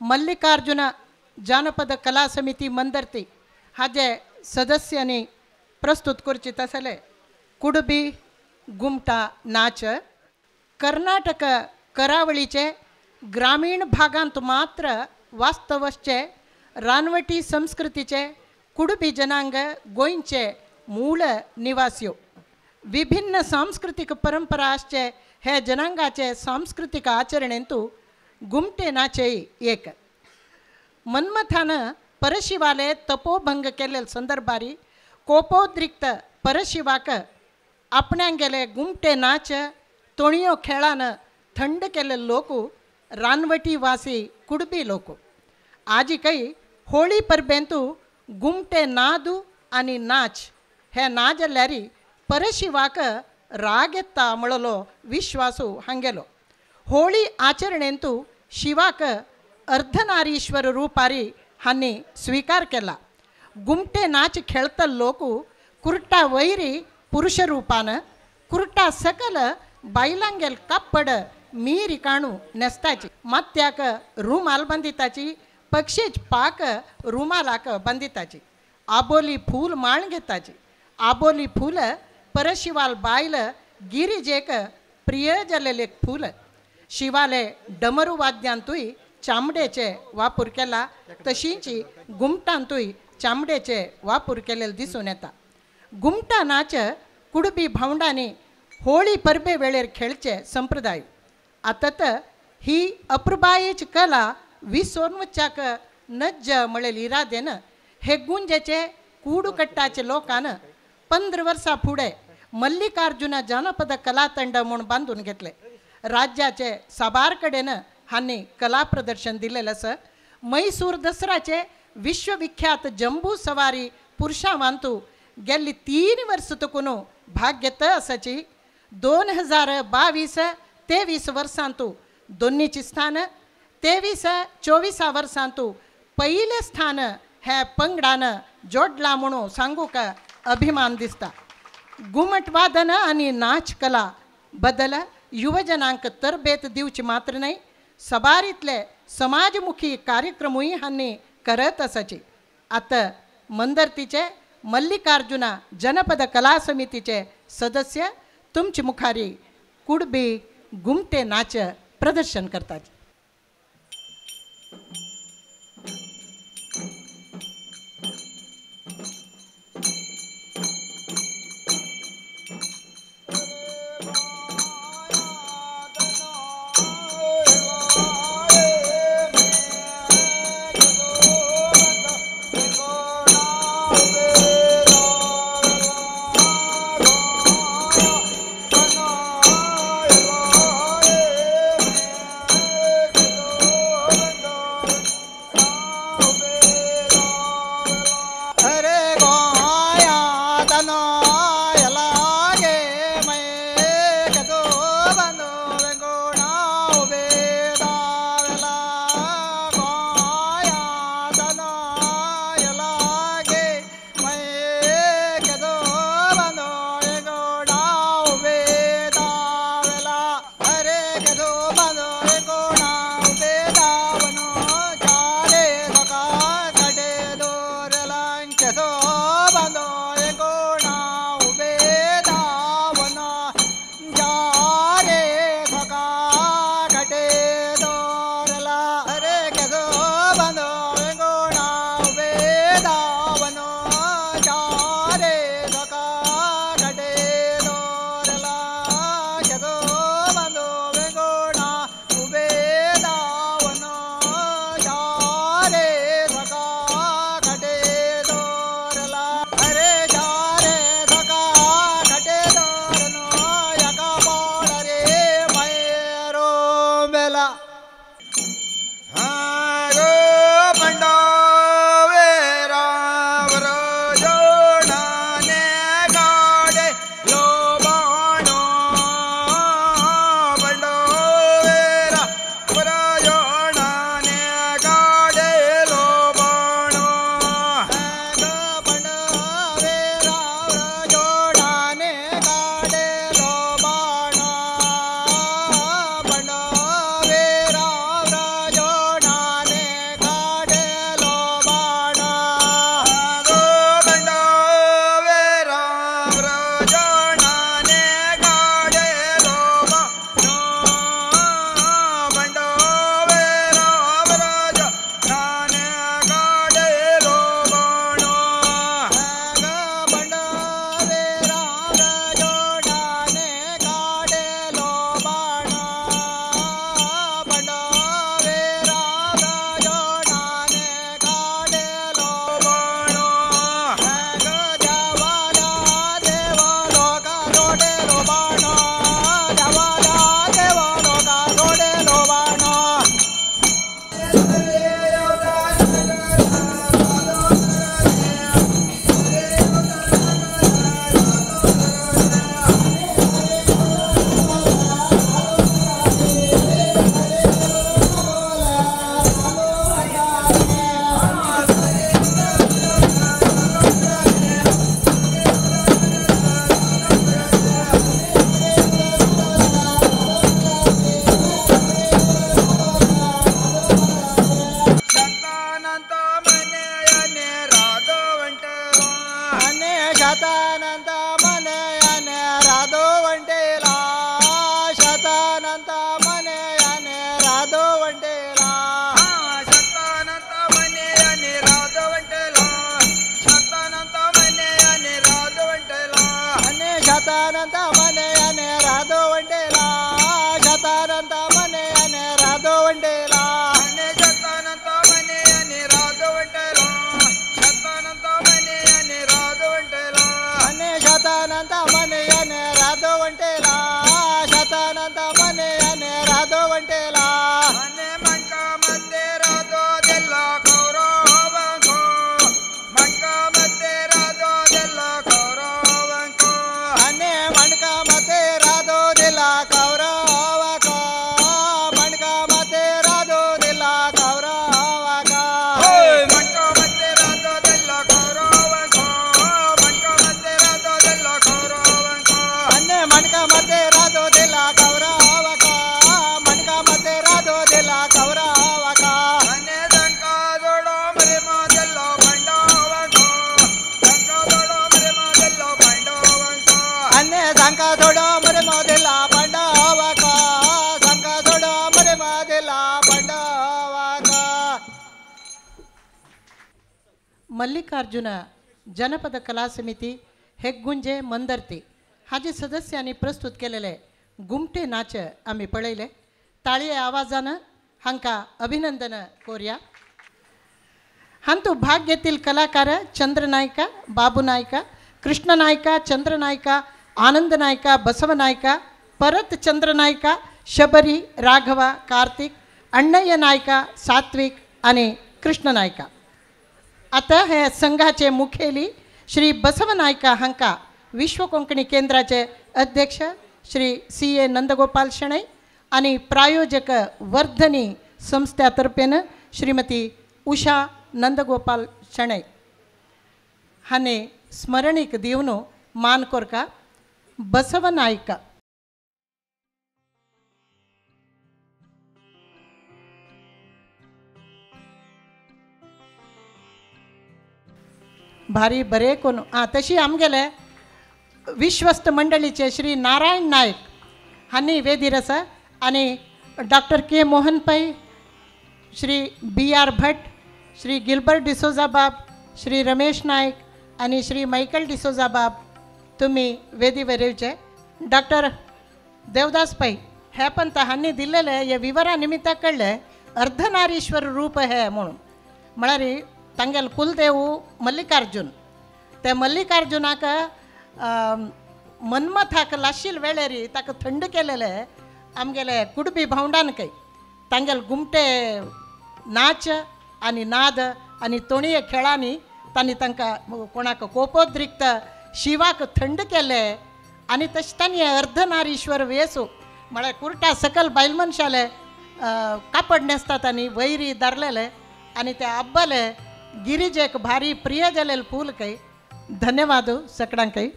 मल्लिकार्जुन जानपद कला समिती मंदर्ती हाजे सदस्यांनी प्रस्तुत करची तसले कुडबी गुमटा नाच कर्नाटक करावळीचे ग्रामीण भागांत मात्र वास्तवचे रानवटी संस्कृतीचे कुडबी जनांग गोंयचे मूळ निवासियो विभिन्न सांस्कृतिक परंपरा आसचे हे जनांगाचे सांस्कृतिक आचरणेंतु गुमटे नाचे एक मन्मथान परशिवाले तपोभंग केले संदर्भारी कोपोद्रिक्त परशिवाक आपण्यांगेले गुमटे नाच तोणयो खेळान थंड केले लोक रानवटी वासी कुडबी लोक आजी काही होळी परबेंतु गुमटे नादू आनी नाच हे ना जाल्यारी परशिवाक राग येता म्हणलो विश्वासू हांगेलो होळी आचरणेंतु शिवाक अर्धनारीश्वर रूपारी हांणी स्वीकार केला गुमटे नाच खेळतल लोक कुर्टा वैरी पुरुष रूपान कुर्टा सकल बायलांगेल कापड मीरी काणू नेसताची मात्याक रुमाल बांदिताची पक्षीच पाक रुमालाक बांदिताची आबोली फूल माळ घेताची आबोली फूल परशिवाल बायल गिरिजेक प्रिय जालेले फूल शिवाले डमरू वाद्यांतूय चामडेचे वापर केला तशींची गुमटांतूय चामडेचे वापर केलेले दिसून येता गुमटा नाच कुडबी भावंडांनी होळी परबे वेळेर खेळचे संप्रदाय आतां ही अप्रबायेची कला विसोन वच्चाक नज्ज म्हळेल इरादेन हे गुंजेचे कुडुकट्टाचे लोकान 15 वर्सां फुडें मल्लिकार्जुन जानपद कला ತಂಡ म्हूण बांदून घेतले राज्याचे साबार कडेन हांणी कला प्रदर्शन दिलेलें आसा मैसूर दसऱ्याचे विश्वविख्यात जंबू सवारी पुरुषां वांतू गेल्ली 3 वर्सां तकून भाग घेता आसाची 2022-23 वर्सांतू दोन्हीची स्थान 23-24 वर्सांतू पयलें स्थान हे पंगडान जोडला म्हणून सांगूक अभिमान दिसता घुमट वादन आनी नाच कला बदल युवजनांक तरबेत दिवची मात्र न्हय सबारीतले समाजमुखी कार्यक्रमूय हांणी करत आसाची आतां मंदर्तीचे मल्लिकार्जुना जनपद कला समितीचे सदस्य तुमचे मुखारी कुडबी गुमटे नाच प्रदर्शन करतात. Oh, मल्लिकार्जुन जनपद कला समिती हेगुंजे मंदर्ती हाजे सदस्यांनी प्रस्तुत केलेले गुमटे नाच आमी पळयले. ताळये आवाजान हांकां अभिनंदन कोरया. हांतू भाग घेतील कलाकार चंद्र नायका, बाबू नायका, कृष्ण नायका, चंद्र नायका, आनंद नायका, बसव नायका, परत चंद्र नायका, शबरी, राघवा, कार्तिक, अण्णय्य नायका, सात्विक आनी कृष्ण नायका. आतां हे संघाचे मुखेली श्री बसव नायका हांकां विश्व कोंकणी केंद्राचे अध्यक्ष श्री सी.ए. नंदगोपाल शणै आनी प्रायोजक वर्धनी संस्थ्या तर्फेन श्रीमती उषा नंदगोपाल शणै हांणी स्मरणीक दिवन मान कोरका. बसव नायका. भारी बरे कोण आं तशी आमगेले विश्वस्त मंडळीचे श्री नारायण नायक हांणी वेदीर आसा आनी doctor K Mohan Pai, Shri B R Bhat, Shri Gilbert D'Souza बाब, श्री रमेश नायक आनी श्री मायकल डिसोजा बाब तुमी वेदीवर येवचे. डॉक्टर देवदास पै हे पण हांणी दिलेले हे विवरा निमित्ता कळ्ळे अर्धनारीश्वर रूप हे म्हणून म्हळ्यार तांगेल कुलदेव मल्लिकार्जुन. ते मल्लिकार्जुनाक मन्मथाक लाशील वेळेरी ताका थंड केलेले आमगेले कुडबी भावंडान काय तांगेल गुमटे नाच आनी नाद आनी तोणये खेळांनी तांणी तांकां कोणाक कोपोद्रिक्त शिवाक थंड केले आनी तशें तांणी अर्धनारीश्वर वेसू म्हळ्यार कुर्टा सकल बायल मनशाले कापड न्हेसतात आनी वैरी धरलेले आनी ते आब्बाले गिरिजेक भारी प्रिय जालेले फूल काय. धन्यवाद सकडांकय.